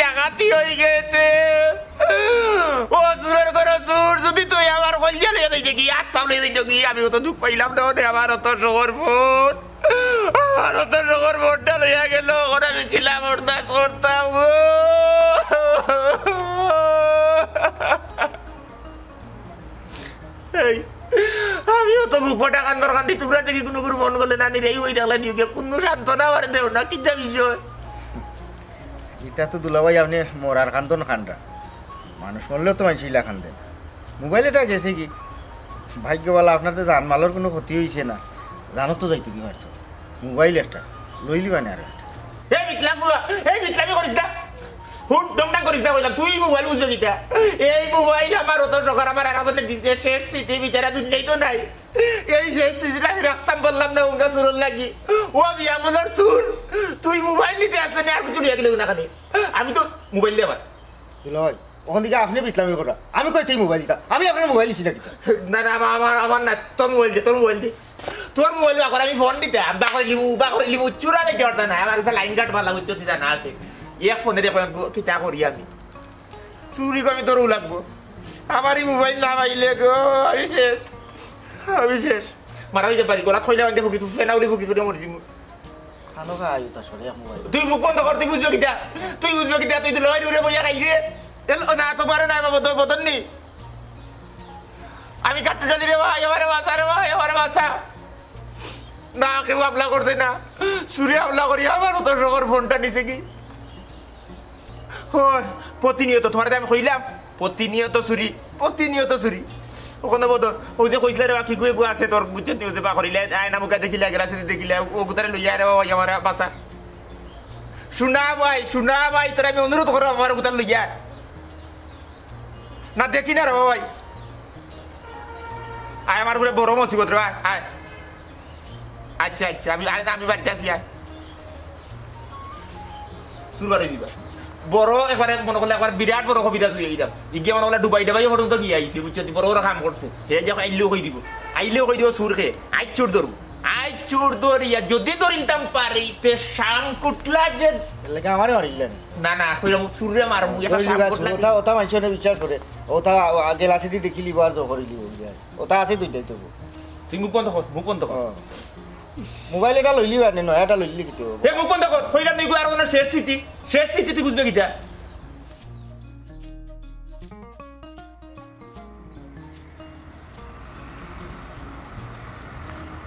ডাকাতি অই গেছে। ও চুরর ঘরর চুর, যুদি তুই আমার কইলজা লইয়া যাইতে কি, আত পাও লইয়া যাইতে কি, আমি অত দুখ পাইলাম না, ওরে আমার অত শখর ফোন, আমার অত শখর ফোনটা লইয়া গেল, অখন আমি কিলা বরদাস্ত করতাম গো। এই, আমিও তো বুক ফাটা কান্দর কান্দি, তুমরা দেখি কুনু কুনু মন গলে নানি রে, ওই দেখলা নিউকে কুনু সান্ত্বনা আমার দেও না, কিতা বিষয়? ইতা তো দুলাভাই আপনে মরার কান্দন কান্দরা। মানুষ মরলেও তো মানষে ইলা কান্দে। মোবাইল এটা গেছে কি? ভাগ্য ভালা আপনার তো জানমালর কুনু ক্ষতি অইছে না। জানো তো যাইতো কি পারতো। মোবাইল একটা। লইলিবা না আর একটা। এই বিটলা ফুয়া, এই বিটলামি করিস না। হুন, ঢং ঢাং করিস না কইলাম, তুই মোবাইল বুঝবে কিতা? এই মোবাইল আমার অত শখর, আমার আর একজনে দিছে, শেষ স্মৃতি, বিচারা দুনিয়ায় তো নাই। এই শেষ স্মৃতিটা আমি রাখতাম বললাম না, উঙ্গা চুরর লাগি। ও বিয়ামুলর চুর, তুই মোবাইল নিতে আসলে না, আর কিছু নিয়ে গেলে না কেন? আমি তো মোবাইল দিয়ে আবার। দুলাভাই, ওখান থেকে আপনে বিটলামি কররা। আমি কই তুই মোবাইল দিতা? আমি আপনার মোবাইল দিছি না কিতা? না, না, আমার, আমার, আমার না, তোর মোবাইল দে, তোর মোবাইল দে। তোর মোবাইল বার কর, আমি ফোন দিতে, আমি বার করে লিবু, বার করে লিবু, চুরা দেখি অর্থ নাই, আমার কাছে লাইন কাট ভালা উচ্চ দিতা না আছে। এক ফোনে দেখো, কিতা করি আমি? চুরি করে আমি তোরও লাগবো। আমার এই মোবাইল না পাইলে গো, আমি শেষ, আমি শেষ। মারা হইতে পারি, গলা থইলে আমাকে ফুকি, তুই ফেনা উলি ফুকি, তুই মরে যাবো। খানো খা আয়ু তা সরে এক মোবাইল। তুই মুখ বন্ধ কর, তুই বুঝবে কিতা? তুই বুঝবে কিতা? তুই তো লড়াই উড়ে বইয়া খাই রে। এল না, তো পারে না, বাবা, তোর বদন নেই। আমি কাট্টু চলি রে ভাই, আমারে বাঁচা রে ভাই, আমারে বাঁচা। না, কেউ হামলা করছে না। চুরে হামলা করি আমার অত শখর ফোনটা নিছে কি? হয়, প্রতিনিয়ত, তুমারে আমি কইলাম, প্রতিনিয়ত চুরি, প্রতিনিয়ত চুরি। ওখানে বদন, ও যে কইছিলে রে বা, কি গুয়ে গুয়ে আছে তোর, বুঝছো নি, ও যে বা করিলে, আয়না মুখা দেখিলে, গ্লাসে দেখিলে, ও গুতারে লইয়া রে বাবা, আমারে বাঁচা। শোনা ভাই, শোনা ভাই, তোরে আমি অনুরোধ করো, আমার গুতারে লইয়া। না, দেখি না রে বাবা ভাই। আয়, আমার উপরে বড় মুসিবত রে, আয়, আয়। আচ্ছা, আচ্ছা, আমি, আমি, আমি বাড়িতে আছি, আয়। চুর বাড়ি দিবা। বড় একবারে মনে করলে একবার বিরাট বড় কবিরাজ লইয়া আইলাম। ইগিয়ে মনে করলে ডুবাই ডাবাই পর্যন্ত গিয়া আইছে, বুঝছো? বড় বড় কাম করছে। হে যে আইলেও কই দিব। আইলেও কই দিব চুর খে। আই চুর ধরবো। আই চুর ধরিয়া যদি ধরিলতাম পারি, তে শান কুটলা যে এর লাগি আমারে মারিলে না। না, না, কইলাম চুররে মারমু, একটা ওই শান লিগা কুটলা ওটা, ওটা মানুষে বিশ্বাস করে। ওটা আগে লাসি দিয়ে দেখিলি, বার তো করিলি, ওই আর। ওটা আছে দুইটাই তো। তুই মুখ বন্ধ কর, মুখ বন্ধ কর। ও। মোবাইল এটা লইলি বা নে, নয়া এটা লইলি কিন্তু। এ মুখ বন্ধ কর, কইলাম নি গো, আর ওনার শেষ স্মৃতি, শেষ স্মৃতি তুই বুঝবে কিতা?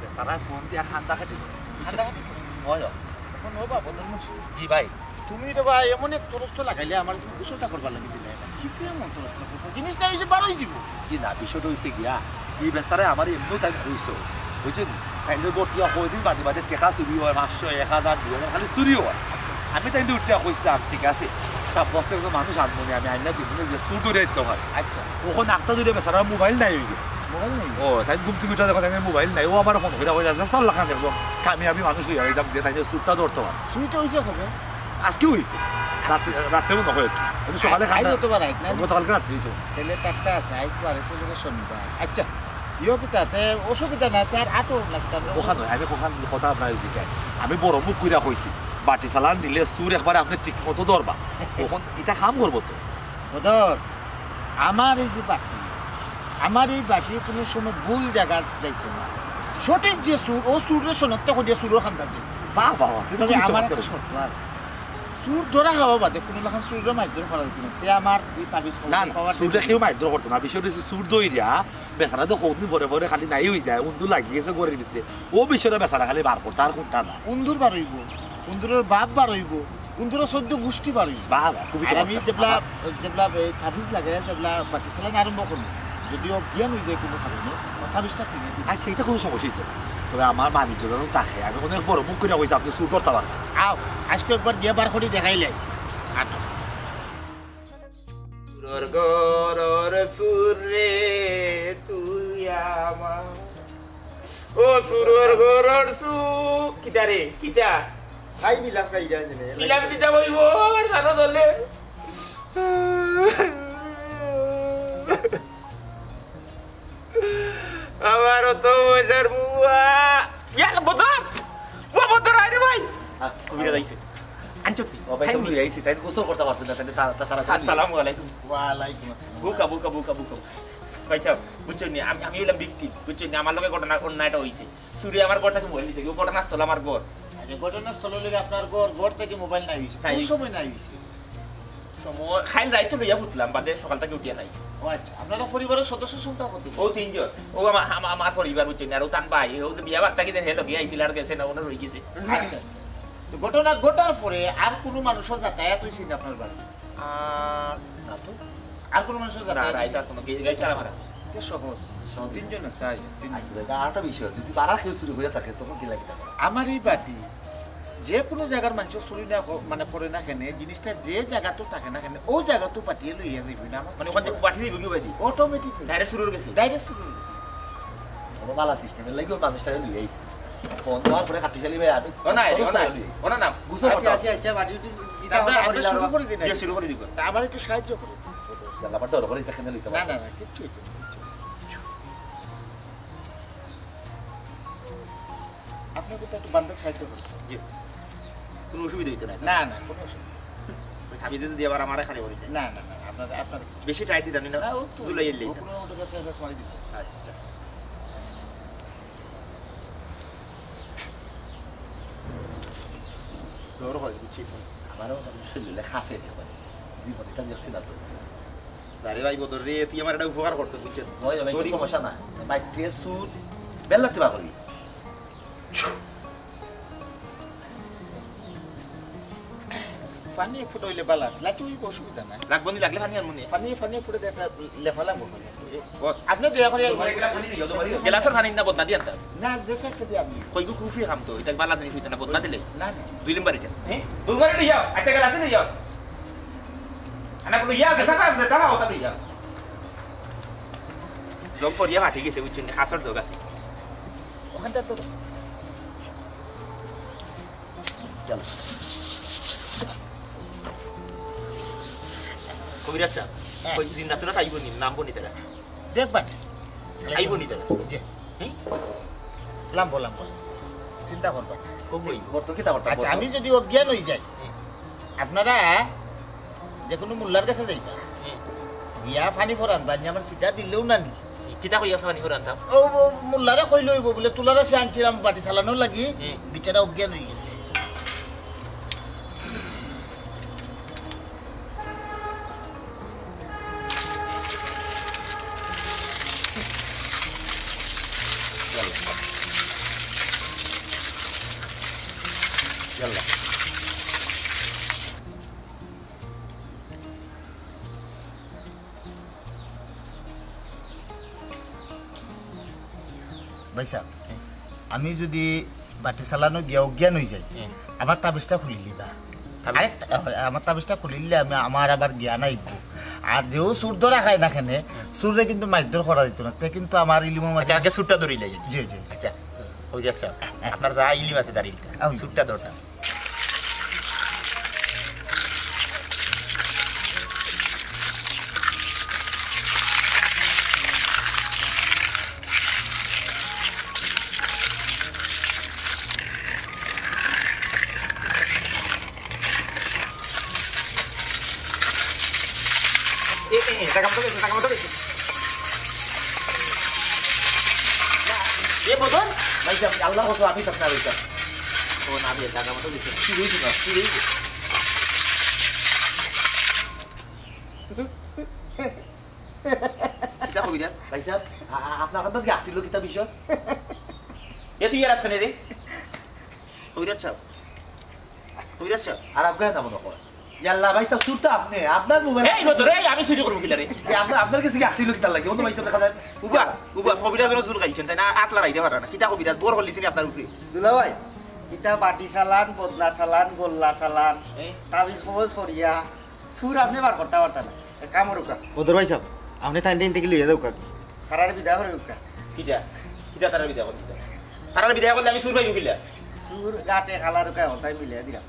বেচারায় ফোন দিয়া কান্দা কাটি করে। কান্দা কাটি করে? অয়, অয়। এখন ও বাবা, ধর্ম জি ভাই। তুমি রে ভাই, এমন এক তরস্ত লাগাইলে আমার, তুমি গোসলটা করবার লাগি দিলে না। কিতা এমন তরস্ত করছো? জিনিসটা অইছে বারোই দিব। জি না, বিষয়টা অইছে গিয়া, ই বেচারায় আমারে এমনেউ তাইন কইছো। বুঝছো নি? তাইন যে গত ইয়া কয়দিন বাদে বাদে টেকা চুরি অয়, পাঁচশো, এক হাজার, দুই হাজার খালি চুরি অয়। আমি তাইন উঠিয়া কইছিলাম, ঠিক আছে, সাব্যস্ত একজন মানুষ আনমু নে, আমি আইনা দিমু নে যে চুর ধরি আইতে হয়। আচ্ছা। অখন আখতা ধরি বেচারার মোবাইল নাই অই গেছে। মোবাইল নাই? ও, তাইন ঘুম থাকি উঠা দেখো, তাইন মোবাইল নাই। ও আমারে ফোন কইরা কইরা যে চার লাখ আনছো, আমি মানুষ লইয়া আইতাম যে তাইন চুরটা ধরতে পারে। চুরিটা অইছে কবে? আজকে অইছে। রাত্রে, রাত্রে মনে হয় আর কি। ওই যে সকালে আইজ খান্দা, অথবা রাইত না? গতকালকে রাত্রে অইছে। তাইলে টাটকা আছে, আইজ বারে তো শনিবার। আচ্ছা, ইয়ো কিতা, তে অসুবিধা নাই, তে আর আটো লাগতাম না। অখান অয়, আমি অখান কথা আপনারে জিকাই। আমি বড় মুখ কইরা কইছি, বাটি চালান দিলে চুর একবারে আপনে ঠিক মতো ধরবা। অখন ইটা কাম করবো তো। বদর, আমার এই যে বাটি, আমার এই বাটি কুনু সময় ভুল জাগাত যাইতো না। সঠিক যে চুর, ও চুররে শনাক্ত করিয়া চুরর কান্দাত যাইতো। বাহ, বাহ, বাহ, তে তো তবে খুবই আমার চমৎকার একটা হইছে। শর্ত আছে। চুর ধরা খাওয়া বাদে কুনু লাখান চুররে মারধর করা যাইতো না। তে আমার এই তাবিজ না, না, পাওয়ার চুররে কেউ মারধর করতো না। বিষয়টা অইছে চুর ধরিয়া বেচারা তো কতদিন পরে পরে খালি নাই অই যায়, উন্দু লাগি গেছে ঘরর ভিতরে। ও বিষয়টা বেচারা খালি বার করতো, আর কুনতা না। উন্দুর বার অইবো, উন্দুরর বাপ বার অইবো, উন্দুরর চৌদ্দ গুষ্টি বার অইবো। বাহ, বাহ, খুবই আর আমি চমৎকার। যেবলা, আমার যেবলা এই তাবিজ লাগাই, যেবলা বাটি চালান আরম্ভ করমু, যদি অজ্ঞান অই যায় কুনু কারণে, তাবিজটা খুলিয়া দিমু। আচ্ছা, ইটা কুনু সমস্যা অইতো না। তবে আমার মানিজ্য যেন থাকে, আমি অনেক বড় মুখ করিয়া কইছি, আপনে চুর ধরতা পারবা। আও, আইজকু একবার গিয়া বার করি দেখাইলাই। আটো। চুরর ঘরর চুর রে, তুই আমার ও সুরর ঘরর সু। কিতা রে, কিতা? হাই বিলাপ খাই যায় রে। বিলাপ দিতা বইব, আর জানো দলে। আমার অত পয়সার বুয়া। ইয়া, বদর! ও বদর, আয় রে ভাই। কবিরাজ আইছে। আনছো তুই? ও ভাই, খাইনি? তুমি আইছি, তাই গোসল করতে পারছেন না, তাই তা-, তা-, তাড়াতাড়ি আসসালামু আলাইকুম। ওয়ালাইকুম আসসালাম। বুকা, বুকা, বুকা, বুকা। ভাই সাহেব, বুঝছেন নি? আমি, আমি হইলাম victim, বুঝছেন নি? আমার লগে ঘটনা, অন্যায়টা হইছে। চুরে আমার ঘর থাকি মোবাইল নিছে, ও ঘটনাস্থল আমার ঘর। আরে, ঘটনাস্থল হইলে আপনার ঘর, ঘর থাকি মোবাইল নাই হইছে। নাই কোন হইছে। সময় নাই হইছে? সময়, খাইল রাইতো লইয়া ফুটলাম, বাদে সকাল থাকি উঠিয়া নাই। ও আচ্ছা, আপনারা পরিবারের সদস্য সংখ্যা কত? ও তিনজন। ও আমা-, আমা-, আমার পরিবার, বুঝছেন নি? আর ও তান ভাই, ও যে বিয়া বার্তা কি দেন, হে লগে আইছিল আর গেছে না, ওনার হয়ে গেছে। আচ্ছা, আচ্ছা। তো ঘটনা ঘটার পরে আর কোনো মানুষও যাতায়াত হইছে না আপনার বাড়ি? আর না তো। আর কোনো মানুষও না, যাতায়াত না, হইছে এটা না? কোনো গে-, গেট তালা মারা আছে। এটা সহজ। সহজ। তিনজন আছে, আয়, তিনজন। আচ্ছা, দাদা, আরেকটা বিষয়, যদি বাড়া কেউ চুরি করে থাকে, তখন কি লাগে? আমার এই বাটি, যে কোনো জায়গার মানুষ চুরি না হ-, মানে করে না কেনে, জিনিসটা যে জায়গাত থাকে না কেনে, ও জায়গাত পাঠিয়ে লইয়া যাইবি না আমার। মানে ওখান থেকে পাঠিয়ে দিবি কি ভাই? Automatic। Direct চুরি হয়ে গেছে? Direct চুরি হয়ে গেছে। বড় বালা system, এর লাগি ওই মানুষটারে লইয়া আইছি। ফোন দেওয়ার পরে কাটি চালি ভাই আমি ও না, ও না, লইয়া আইছি। ও না, না। গুছাই আচ্ছা, করো। আচ্ছা, আচ্ছা, বাটি উঠি দিতে আমরা, হবে না, আমরা করিলাম শুরু না। করে দিন যে আগে। শুরু করে দিব। তা আমার একটু সাহায্য করুন। জ্বালা, আবার ডর করে দেখে নিলে তো না, না, না, কিচ্ছু হইতো না, কিচ্ছু হইতো না। আপনি কিন্তু একটু বান্দার সাহায্য করুন। জি। কোনো অসুবিধা হইতো না? না, না, কোনো অসুবিধা নেই। ওই থামি দিয়ে যদি আবার আমার এখানে বলি যায়। না, না, না, আপনার, আপনার বেশি টাইট জানি না, না, ও তো ঝুলাই এলেই। ও কোনো ওটা কাছে কাছে মারি দিতে। আচ্ছা। ডর হয়, বুঝছি। আমারও শরীরে খাপে রে ভাই। জীবনে এটা দেখছি না তো। আরে ভাই, বদর রে, তুই আমার একটা উপকার করছিস, বুঝছিস? ওই, ওই, তোরই সমস্যা না। ভাই, তে সুর বেল্লাতে বাকরি। পানি এক ফুটা হইলে বালা আছে, লাচু হইব, অসুবিধা নাই। লাগবো নি, লাগলে পানি আনবো নি। পানি, পানি ফুটে দেখা লেফা লাগবো। ও। আপনি দয়া করে তোমার এক গ্লাস পানি নিয়ে যাও, তোমার এক গ্লাসের পানি না বদনা দিয়ে আনতাম। না, যে স্যার কে দিয়ে আপনি। কই গো কুফি খাম তো, এটা বালা জিনিস হইতো না, বদনা দিলে। না, না। দুই নম্বর এটা। হ্যাঁ? দুই নম্বর এটা যাও, আচ্ছা, গ্লাসে নিয়ে যাও। আনা বলো, ইয়া, যেটা, যেটা, ওটা নিয়ে যাও। জগ পড়িয়া ফাটি গেছে, বুঝছেন না, খাসর জগ আছে। ওখানটা তো চলো। কবিরাজ সাহেব, হ্যাঁ। ওই জিন্নাতুরা আইব নি, নামবো নি তারা? দেখবা। আইব নি তারা? জি। হ্যাঁ? Lumbo, lumbo. চিন্তা করবা। কবই? বর্তন কিতা করতা? আচ্ছা, বর্তন? আমি যদি অজ্ঞান হয়ে যাই, হুম। আপনারা যে কোনো মোল্লার কাছে যাইবা। হুম। গিয়া পানি ফরান, বানি আমার সিটা দিলেও না নি। কিতা কইয়া পানি ফরান তাম? ও, ও, মোল্লারে কইলে হইব বলে, তুলারে সে আনছিলাম বাটি চালানোর লাগি, হুম। বেচারা অজ্ঞান হয়ে গেছে। ইয়াল্লা। ইয়াল্লা। ভাই সাহেব, আমি যদি বাটি চালানো গিয়া অজ্ঞান হয়ে যাই, হুম। আমার তাবিজটা খুলি লিবা। তাবিজ? আরে, আমার তাবিজটা খুলি লিলে আমি, আমার আবার জ্ঞান আইব। আর যেও চুর ধরা খায় না কেনে, হুম। চুররে কিন্তু মারধর করা দিত না। তে কিন্তু আমার ইলিমর মাঝে আচ্ছা, আগে চুরটা ধরি লাই। জি, জি। আচ্ছা, ওই যে আচ্ছা, আপনার যা ইলিম আছে তার ইলিম। আমি। চুরটা ধরতাম। এ, এ, এ, জাগা মতো গেছে, জাগা মতো গেছে। এ, বদন? ভাই সাহেব, আল্লাহ কত আমি তখন আর হইতাম। ও না, বে, জাগা মতো গেছে। কি হইছে না? কি হইছে? কিতা কবিরাজ? ভাই সাহেব, আ-, আ-, আপনার কাছে কি আটটিল কিতা বিষয়? এ, তুই এর আজকে রে? কবিরাজ সাহেব। কবিরাজ সাহেব। আর আফগান না মনে হয়। ইয়াল্লা, ভাই সাহেব, চুর তো আপনি, আপনার মোবাইল এই বদর, এই আমি চুরি করবো কিলা রে? যে আপনার, আপনার কাছে কি আটটি লোক তার লাগে? ও তো ভাই সাহেব দেখা যায়। উবা, উবা, কবিরাজ বলে চুর খাইছেন, তাই না? আত লড়াইতে পারে না। কিতা কবিরাজ, দৌড় করলিছেন আপনার উপরে। দুলাভাই, ইটা বাটি চালান, বদনা চালান, গোল্লা চালান, এই? তাবিজ কবজ করিয়া, চুর আপনি বার করতে পারতেন না। এক কাম করুকা। বদর ভাই সাহেব, আপনি তাইন দিন থেকে লইয়া যাও কাকি। তারারে বিদায় করে উকা। কিতা? কিতা তারারে বিদায় করে দিতা? তারারে বিদায় করলে আমি চুর পাইমু কিলা? চুর গাটে খালা রুকা হতাই মিলে দিলাম।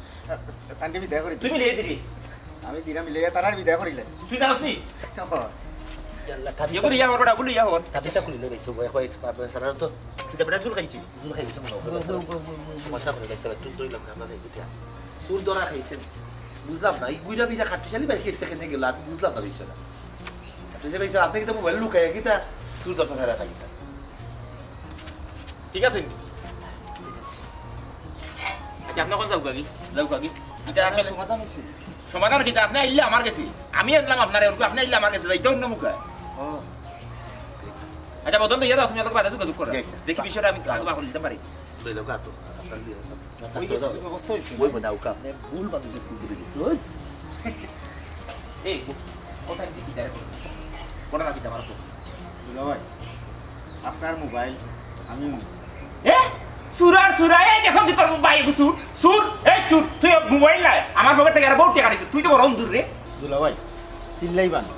তানকে বিদায় করি তুই মিলিয়ে দিলি। আমি দিলাম মিলে তারার বিদায় করিলে। তুই জানোস নি? ইয়ে করি ইয়া হর বেটা, বলি ইয়া হর। তাবিজটা খুলি লই গেছে, ওই কয়েক পাবে সারা তো তুই তো বেটা চুল খাইছি। চুল খাই গেছে মনে হয়। সমস্যা করে গেছে, একটু ধরে দিলাম, আমরা দেখি। চুর ধরা খাইছেন। বুঝলাম না, এই গুইরা বিরা খাট্টুশালী ভাই খেয়েছে কেন গেল, আমি বুঝলাম না বিষয়টা। খাট্টুশালী ভাই, আপনি কিন্তু মোবাইল লুকাইয়া কিতা চুর ধরতে ছাড়া খাই কিতা? ঠিক আছে নি? আচ্ছা, আপনি কোন যাও কাকি? যাও কাকি। এটা আসলে সমাধান হয়েছে। সমাধান কিতা? আপনি আইলে আমার গেছে, আমি আনলাম আপনারে, ওরকম আপনি আইলে আমার গেছে, যাইতে অন্য মুখে। ও আচ্ছা, বদন তো ইয়ে দাও, তুমি আমাকে বাধা যোগাযোগ করো। জি, আচ্ছা। দেখি বিষয়টা আমি আগে বাহন দিতে পারি। লইল কা তো, আপনার ওই গেছে, ব্যবস্থা হয়েছে। ওই মনে হয় আপনি ভুল মানুষের ফোন করে গেছে, ওই। এই, ও সাইড দেখি, যারা করে। করে না কিতা আমার ফোন। দুলা ভাই, আপনার মোবাইল আমি নিছি। এ? চুরার চুরা, এই গেছন দি তোর ভাই এগু চুর, চুর, এই চুর, তুই মোবাইল নাই, আমার পকেট থেকে আর বহুত টাকা নিছিস, তুই তো বড় দূর রে। দুলা ভাই, চিল্লাইবা না।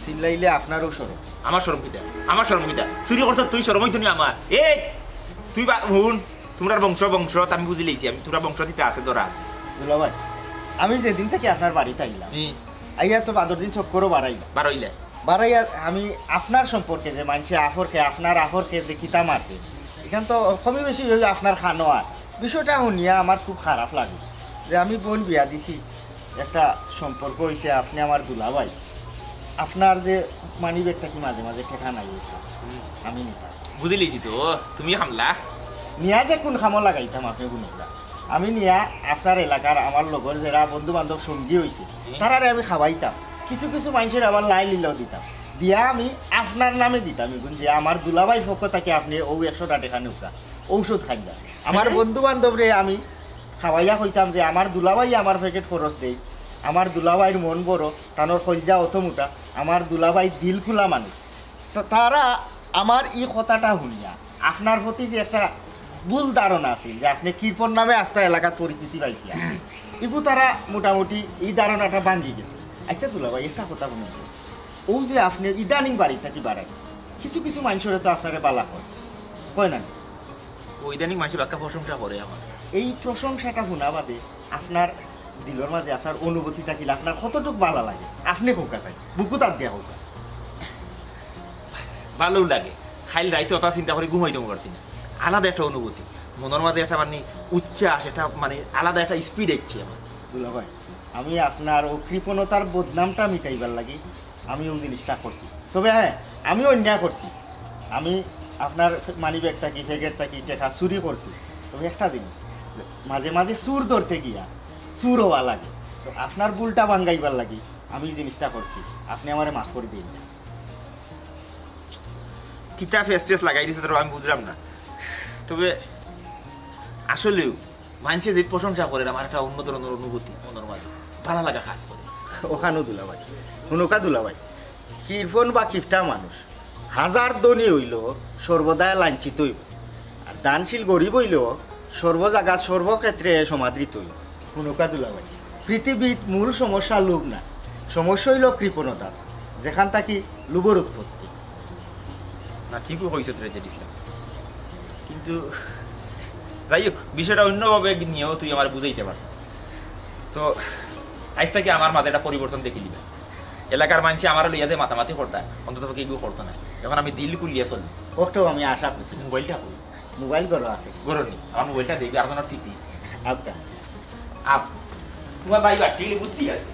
চিল্লাইলে আপনারও সরম। আমার শরম কিতা? আমার শরম কিতা? চুরি করছ তুই, শরম হইতো নি আমার? এই, তুই বা-, হুন, তোমরার বংশ, বংশ, আমি বুঝি লইছি, আমি তোমরা বংশ দিতে আছে, ধরা আছে। দুলা ভাই, আমি যেদিন থেকে আপনার বাড়িতে আইলাম, হুম, আইয়া তো বাদর দিন চক্করও বাড়াইলাম। বারইলে। বাড়াইয়া আমি আপনার সম্পর্কে যে মানষে আফর খে, আপনার আফর খে যে কিতা মাতে, এখান তো কমই বেশি ওই আপনার খানো আর বিষয়টা শুনিয়া আমার খুব খারাপ লাগে যে আমি বোন বিয়া দিছি, একটা সম্পর্ক হইছে, আপনি আমার দুলাভাই, আপনার যে মানি ব্যাগটা কি মাঝে মাঝে ঠেকা নাই হইতো? আমি নিতাম। বুঝি লইছি তো, তুমি হামলা। নিয়া যে কোন খামো লাগাইতাম আপনি কোনগুলা? আমি নিয়া আপনার এলাকার আমার লগর যারা বন্ধু বান্ধব সঙ্গী হইছে, তারারে আমি খাওয়াইতাম। কিছু কিছু মানুষের আবার লাই লিলাও দিতাম, দিয়া আমি আপনার নামে দিতাম। এখন যে আমার দুলাভাই পক্ষ থেকে আপনি ও একশোটা টেকা নেউকা, ঔষধ খাইবা। আমার বন্ধু বান্ধবরে আমি খাওয়াইয়া কইতাম যে আমার দুলাভাই আমার প্যাকেট খরচ দেই, আমার দুলাভাইর মন বড়, তানোর কইলজা অত মোটা, আমার দুলাভাই দিল খোলা মানুষ। তো তারা আমার এই কথাটা শুনিয়া আপনার প্রতি যে একটা ভুল ধারণা আছিল যে আপনি কৃপন নামে আস্তা এলাকাত পরিচিতি পাইছিয়া, ইগু তারা মোটামুটি এই ধারণাটা ভাঙ্গি গেছে। আচ্ছা দুলাভাই, একটা কথা বলুন তো, ও যে আপনি ইদানিং বাড়ি থাকি বাড়াই, কিছু কিছু মানুষের তো আপনারে বালা হয়, কয় না নি? ও ইদানিং মানুষে বাক্কা প্রশংসা করে আমার। এই প্রশংসাটা শোনা বাদে আপনার দিলর মাঝে আপনার অনুভূতিটা কিলা, আপনার কতটুক বালা লাগে, আপনি কউকা চাই, বুকু তাত দিয়া কউকা। ভালো লাগে। খাইল রাইতে অত চিন্তা করে ঘুমাইতে পারছি না। আলাদা একটা অনুভূতি, মনের মাঝে একটা মানে উচ্ছ্বাস, একটা মানে আলাদা একটা স্পিড আসছে আমার। দুলাভাই, আমি আপনার ও কৃপণতার বদনামটা মিটাইবার লাগি আমি ওই জিনিসটা করছি। তবে হ্যাঁ, আমি অন্যায় করছি। আমি আপনার মানি ব্যাগ থাকি, প্যাকেট থাকি টেকা চুরি করছি। তবে একটা জিনিস, মাঝে মাঝে চুর ধরতে গিয়া চুর হওয়া লাগে। তো আপনার ভুলটা ভাঙ্গাইবার লাগি আমি এই জিনিসটা করছি। আপনি আমারে মাফ করে দিন। কিতা ফেস টেস লাগাই দিছে তোরা, আমি বুঝলাম না। তবে আসলেও মানুষে যে প্রশংসা করে, আমার একটা অন্য ধরনের অনুভূতি মনের মাঝে, ভালো লাগা কাজ করে। ওখানো দুলাভাই, হুনুকা দুলাভাই, কৃপণ বা কিপটা মানুষ হাজার ধনী হইল সর্বদাই লাঞ্ছিত হইব, আর দানশীল গরিব হইলেও সর্বজাগা সর্বক্ষেত্রে সমাদৃত হইব। হুনুকা দুলাভাই, পৃথিবীত মূল সমস্যা লোভ না, সমস্যা হইল কৃপণতা, যেখান থাকি লোভর উৎপত্তি। না, ঠিকই কইছত রে জেড ইসলাম, কিন্তু যাই হোক, বিষয়টা অন্যভাবে নিয়েও তুই আমার বুঝাইতে পারছ। তো আজ থেকে আমার মাঝে একটা পরিবর্তন দেখি দিবা। এলাকার মানুষে আমার লইয়া যে মাতামাতি করতা, অন্তত পক্ষে এগুলো করতো না। এখন আমি দিল খুলিয়া চলি। ওটাও আমি আশা করছি। মোবাইলটা কই? মোবাইল ঘরো আছে। গরনি, আমার মোবাইলটা দেখবি, আর জনের স্মৃতি। আচ্ছা। আপ, তোমার ভাই বাকি বুঝতেই আছে।